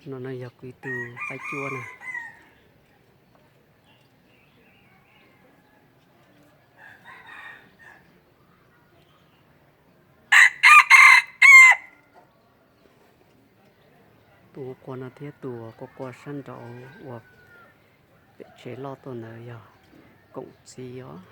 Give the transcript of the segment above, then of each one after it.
No no yog kuv ib tug qaib cuab na. Tus qua qua no thiab tus qua qua sab nraud uas pem tsev loj tuaj ntawd yog koom txiv os.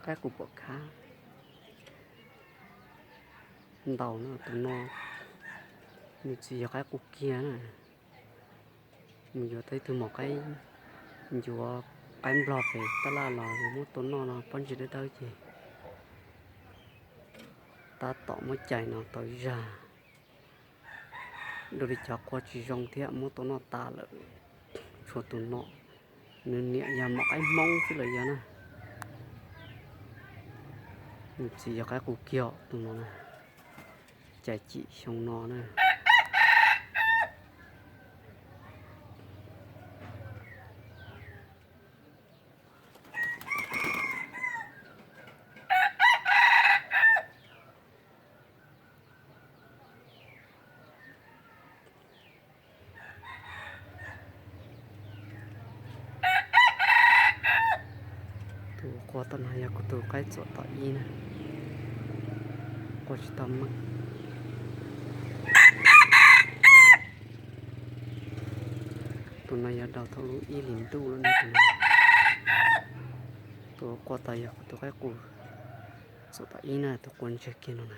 Qaib qus pom khab ntau na tus no, nws txiv yog qaib qus kiag na. Mus yuav tau ib tug maum qaib ncuav qaib nplog pem tab laj los muab tua noj no pob ntseg dawb dawb ces tab tom muab cais no tau zag. Dua li cov qua tsis zoo thiab muab tua noj tas lawm. Tshuav tus no, nws niam yog maum qaib hmoob xwb los yog na. Nws txiv yog qaib qus kiag tus no na, cais cim xyoo no na. Tus qua tau no yog kuv tus qaib txuam tom ib na, qua tsis tau meej. Tus no yog daus thaum lub ib hlis ntuj lawm no. Tus qua tau yog kuv tus qaib qus txuam tom ib na, tus qua ntseg kiag no na.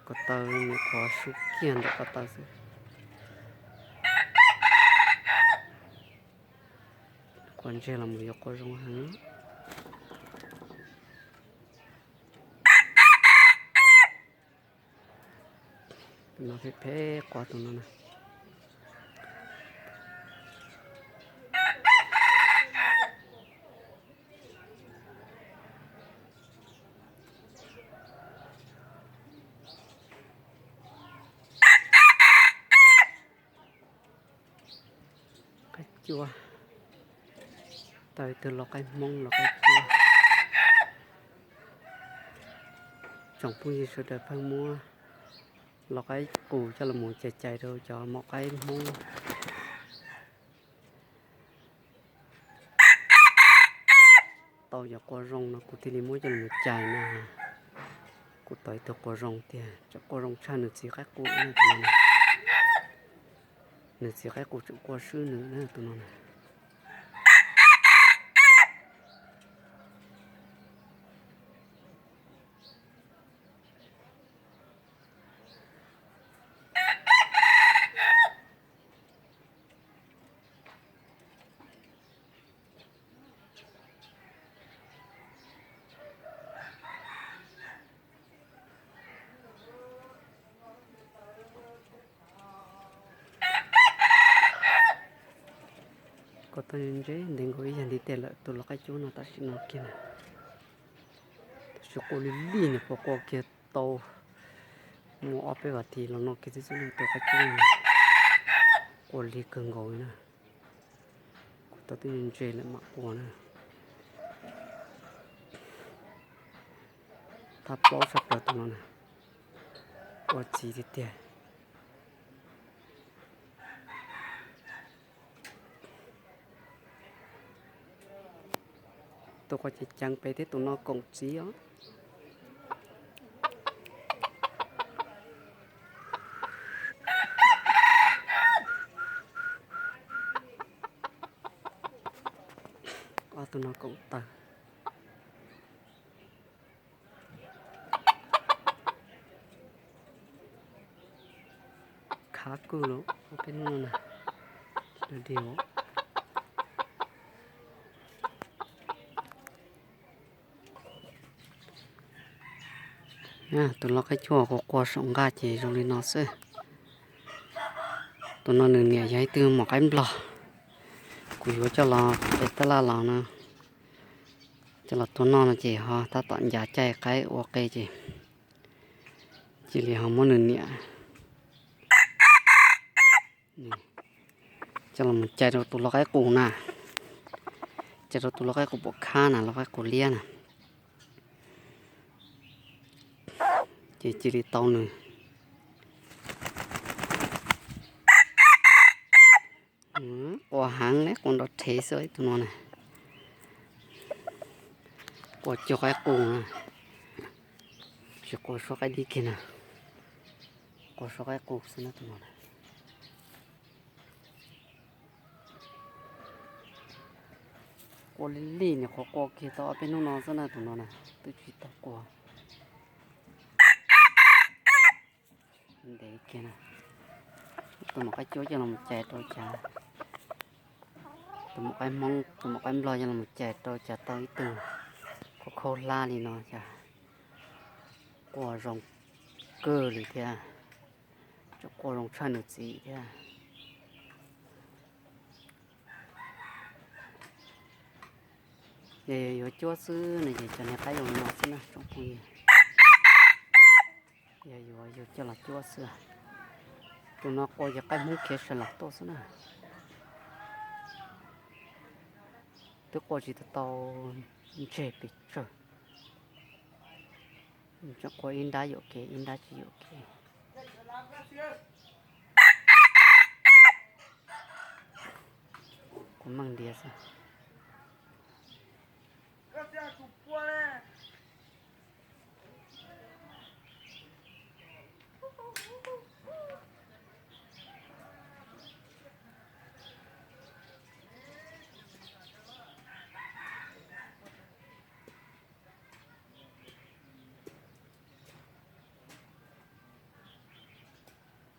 Ko taw nws qhuav sub kiag ntawm ko taw xwb. Qua ntseg los mus yuav qua zoo heev. Tus no phem phem qua tus no na. Qaib cuab, tau ib tug lau qaib hmoob lau qaib cuab. Tsoom phooj ywg sawv daws pheej muab lau qaib qus coj los mus cais cais rau cov maum qaib hmoob. Tau cov qua zoo no kuv thiaj li muab coj los cais na. Kuv tau ib tug qua zoo tiag, cov qua zoo tshaj nws txiv qaib qus na tus no. Nws txiv qaib qus tseem qua swb nws na tus no na. Ko taw ntse ntev nkaus ib yam ntiv tes lawm tus lau qaib cuab no tam sim no kiag na. Tab sis qua li lig nws puas qua kiag tau muaj ob peb vas thiv los no kiag xwb xwb na tus qaib cuab no. Qua lig kawg nkaus li na. Kuv tau twb ntse lawm mam qua na. Thab plaub tshaj plaws tus no na. Ua txiv tiag tiag. Tus qua ceev ceev pem thiab tus no koom txiv os. Ob tug no koom tawg. Khav kawg lawm ob peb hnub no na. Dig Tus lau qaib cuaj kuv qua saum nqaj ces zoo li no xwb. Tus no nws niam yog ib tug maum qaib nplog. Kuv yuav coj los pem tab laj los no, coj los tua noj no ces ho tab tom ncav caij qaib ua qe ces cia li ho muab nws niam coj los cais rau tus lau qaib qus na, cais rau tus lau qaib qus pom khab na, lau qaib qus liab na. Ces cia li tau nws. Qua heev ne, qua nrov rhev xwb tus no na. Qua cuag qaib qus na, tsis qua suab qaib dib kiag na, qua suab qaib qus xwb na tus no na. Qua li li nim qhuav qua kiag tau ob peb hnub no xwb na tus no na, twb tsis tau qua ntev kiag na. Tus maum qaib cuab coj los cais rau cas, tus maum qaib hmoob, tus maum qaib nplog coj los cais rau cas tau ib tug khaub khaub hlab li no cas, qua zoo kawg li thiab, tseem qua zoo tshaj nws txiv thiab. Yog yuav cuab xwb no ces cov niag qaib zoo no xwb na tsoom phooj ywg. Yog yuav yus coj los cuab xwb. Tus no qua yog qaib hmoob khiav sawv los tuaj xwb na. Twb qua tsis tau tau ntseg pes tsawg. Tseem qua ib nrab yuam kev ib nrab tsis yuam kev. Qua meej diav xwb.